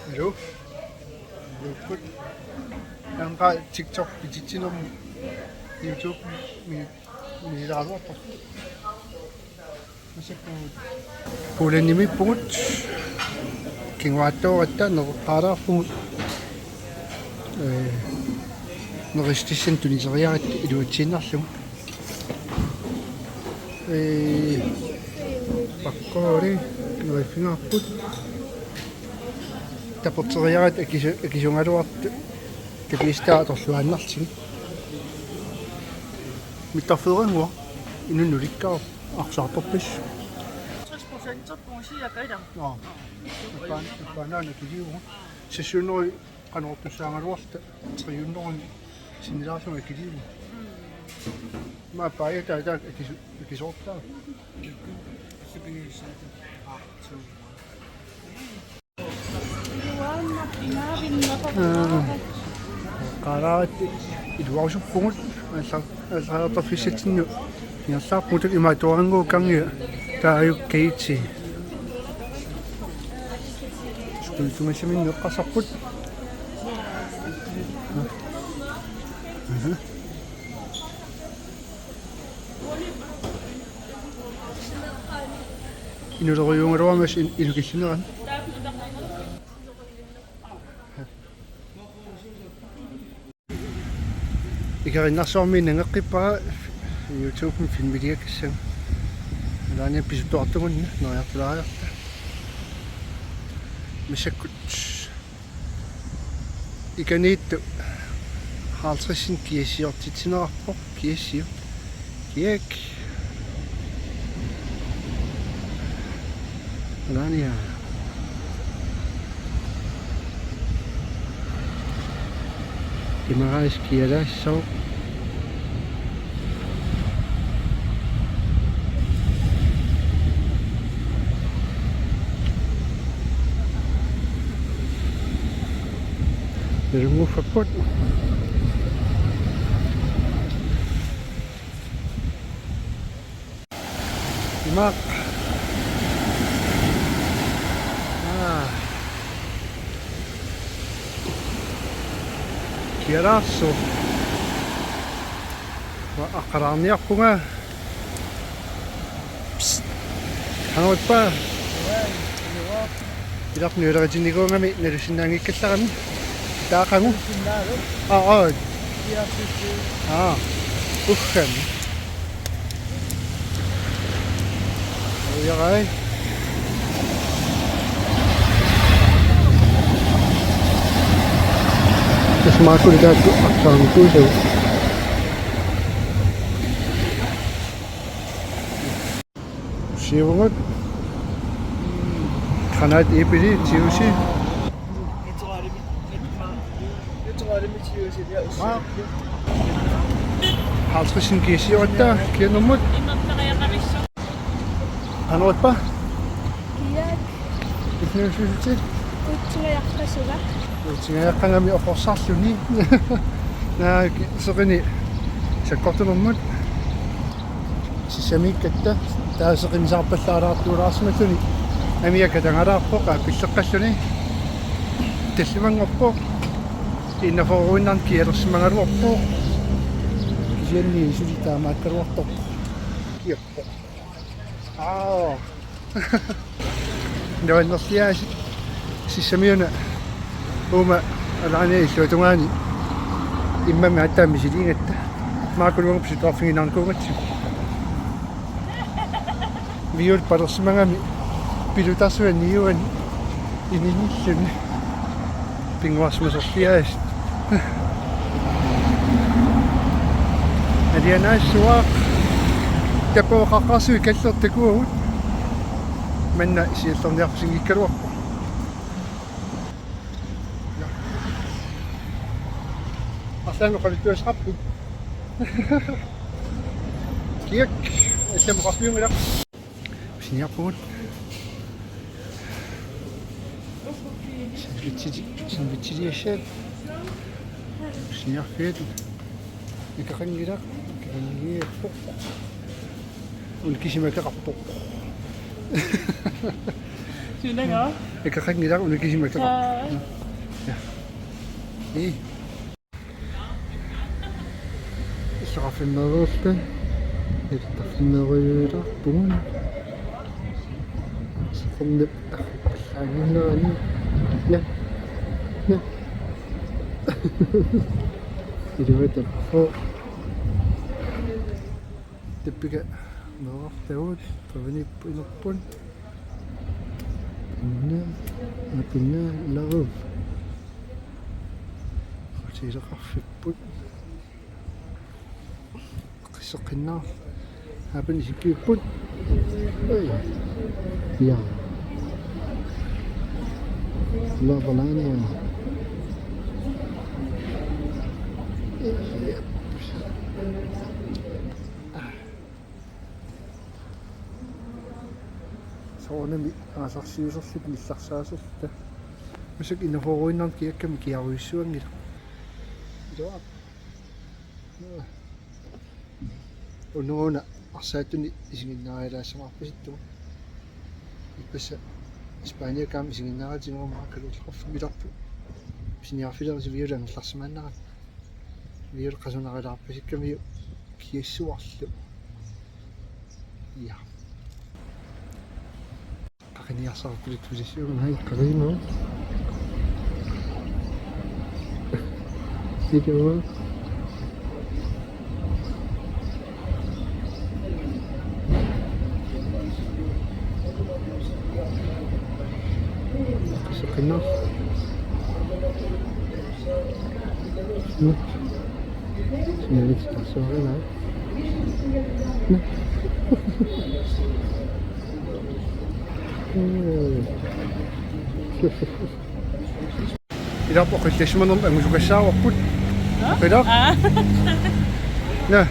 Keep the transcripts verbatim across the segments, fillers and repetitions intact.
Hallo. Hallo. Naamik TikTok pititsinermi YouTube mi-, misileraluarpoq. Massakkut Polenimiippugut, kinguaattooratta nereqqaalaarpugut. Ee, neristissan tuniseriaratta iluatsiinnarlugu. Ee, pakkoori neriffigaarput. Taperteriaratta akisu-, akisugaluartut tapiistaa atorluaannarlugit. Mittarfeerannguaq inunnut ulikkaarpoq arsaartorpis. Tres procent, så på cirka i dag. Nå. Appan-, appannaana akiliivugut. Seks hundrede qanortussaagaluarluta tre hundrede sinnilaarlugit akiliivugut. Maappa ajataataat akisu-, akisoortaa. Aa, qaalaaratta iluarusuppugut, alla-, allagartorfissatsinnut ingerlaarpugut, imaattuarannguup kangia taajuk kaitsi. Skultumassaminnik eqqarsarput. Aha. Inulerujuugaluarmat in-, inukillinerani. Ikerinnarsuarmi nangeqqippara YouTube-mi filmiliakkassanga. Alaani pisuttuartugunni neriartulaariarta. Massakkut ikaniittoq halvtredsinik kiassiortitsinerarpoq, kiassiu. Kiak. Alaania. Imarais kialaassaaq. Nalunnguffapput. Imaq. Aa. Kialaassaaq. Uanga aqqalaarniarpunga. Psst. Qanoq ippa? Ilaq nuileritinnikuugami nalussinnaanngikkallarami. Taava qanoq? Aa, aa. Aa. Uggami. Ujarai. Tassa maakuli taakku aqqaneq-marluk. Siugut. Granat, æble, juicy. Halvtredsinik kiassiortatta, kianummut. Qanoq ippa? Kiak. Illuusutit. Kutsungajaqqasunga. Kutsungajaqqagami oqorsarluni. Naak seqini sakkortunermut. Sissamiikkatta taava seqinnisaarpallaalaartuulaarsimalluni. Amiga katagalaarpoq aappilleqqalluni. Tallimanngorpoq. Innaforuinnarni kialersimagaluarpoq. Kisianni suli taamaakkaluartorpoq. Kiappoq. Aa. Nuannerliaasiit sissamiuna uuma alaani illuatungaani immami aatsaat misiliigatta. Maakuluunga pisuttuarfigiinnarnikuugatsigu. Viul palersimagami pilutarsua niuani ininilluni. Pinnguarsimasorliaasiit. Alianaassuaq. Tappavaqaqqaarsuit kallertakuagut. Manna siallerniarfisinngikkaluarpoq. Arlaannik oqaluttuassaqarput. Kiak, allamut oqarfiunngilaq. Pisiniarpugut. Sandwichili-, sandwichiliassaat. Pisiniarfiat. Ikaqanngilaq, ikaqanngiiarpoq. Una kisima ikaqarpoq. Tunaga. Ikaqanngilaq, una kisima ikaqarpoq. Aa. Ja. Ii. Illoqarfimmeeruulluta. Illoqarfimmeeruulerpugut. Soqornip arrippallaannginnerani. Ja. Ja. Iluatippoq. Tappika meerartagut, Pavaniippoq inerput. Pinna, pinna, love. Hotelleqarfipput. Qisseqqinnaaq. Aappaani isikkivipput. Oi. Ja. Love Alania. Yep. Soorunami aasarsiuserluta nillarsaaserluta. Massakkut innerhuuruinnarnik kiakkami kiarujussuanngilaq. Ilaa. Unaana arsaattunik isiginnaarialaassamaarpasittugut. Ippassaq Spaniakkaami isiginnaaratigut, aamma Kaluulleqarfimmiilerput. Pisiniarfilerisi Viulilu angerlarsimaannarami. Viulilu qasunarilaarpasikkamiuk kiassuarlu. Ja. Qaqiniarsarpuluttuusissiugun, hai, qaqinimut. Ilumut. Qisseqqinnaaq. Mm. Sinavitsi tassuarina. Mm. Mm. Ilaa, oqillassimanermik angusukassaavarput. Aa? Ilaa? Aa. Naa.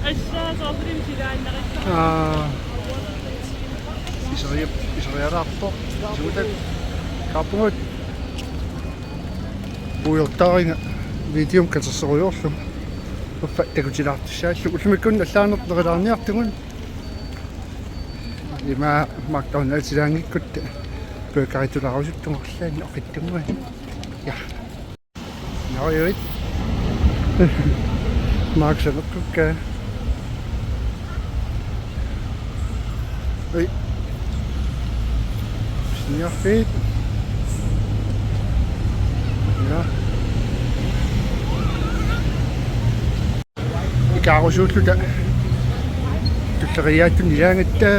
Assaa, soorlu silaannarissara. Aa. Iseriap-, iserialaarpoq. Suutak. Kaappungut. Puigortaaringa videomik katersorujoorlugu. Uffa takutilaartussaallugu. Ullumikkunni allaanertut nerilaarniartugut. Ima McDonaldsilaanngikkutta burgeritulaarusuttunga arlaannik oqittunnguanik. Ja. Narujuit. Max saneqqukka. Oi. Pisiniarfiit. Ja. Ikaarusuulluta tulleriiaattunik ilaagatta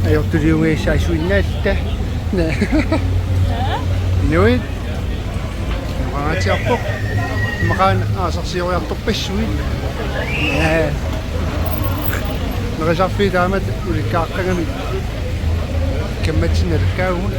ajortuliugaassaasuinnaatta. Naa. Nuit. Maqaatiarpoq. Maqaan aasarsioriartorpassuit. Naa. Nerisarfiit taamatut ulikkaaqqagamik kammatsinni nalakkaagut.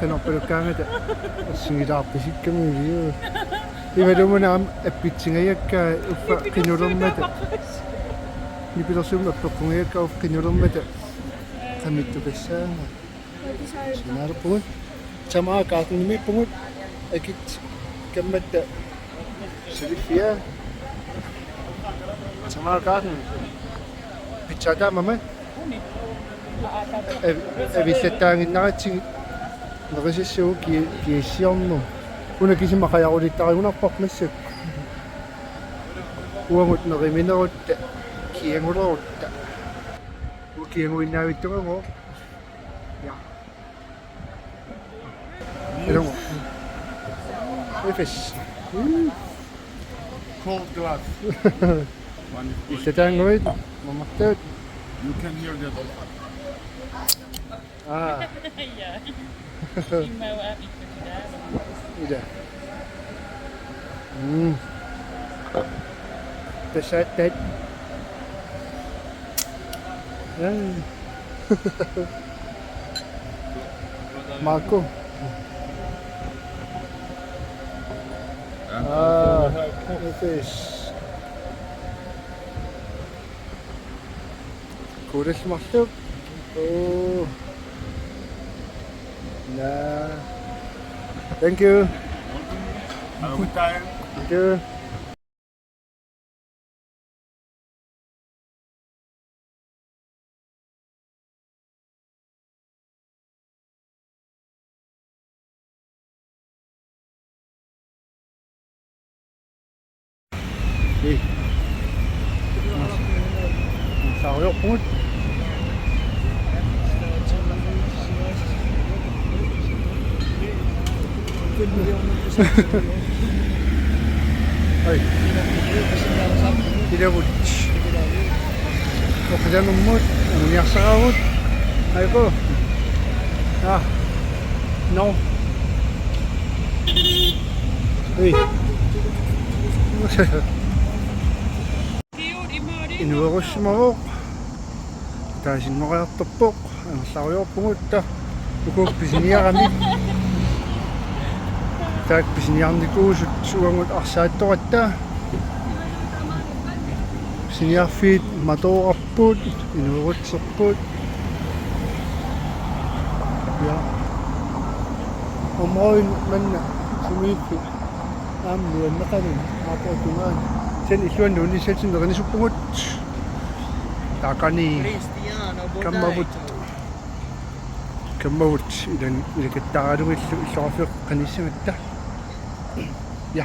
Qanorpalukkaangata assigilaarpasikkami uliu. Imaluunniit aamma appitsingajakka uffa qinulermata. Nipilersuummi appeqqunngajakka uffa qinulermata. Qamittukassaanga. Sinaalerpugut. Tamaat Gardenimiippugut. Akit kammatta. Silifia. Tamaat Garden. Pizza taamama. Av-, avillattaaginnaratsigu nerisassagut ki-, kiassiornermut. Una kisima qajarulittarigunarparput massakkut. Uagut neriminerutta kiagulerutta. Uagut kiaguinnaavittugut. Ja. Ilumut. Efes. Mm. Cold glass. One is cold. Illataaguit, mamartaat. You can hear that. Ah. Ja. Immaqa ippatilaa. Ila. Mm. Tasaattat. Ja. Marco. Ah, Efes. Kuulallu marluk. Oh. Naa. Thank you. Have a good time. Thank you. Ei. Saariorpugut. Ai. Ilavut. Oqilanermut anguniarsaraavut. Aiko. Ah. No. Ei. Inuerussimavoq. Taasinneqartarpoq. Angerlariorpugut taava. Uku pisiniaramik. Taakku pisiniarnikuusut uagut arsaattoratta. Pisiniarfiit matoorarput, inuerutserput. Ja. Området manna sumiiffi. Aamma nuanneqarluni aappoq tungaani. Sen illuanni unissatsin nerinisuppugut. Taakani kammavut. Kammavut ilan ilakattaaralugillu illoqarfeqqinnissagatta. Ja.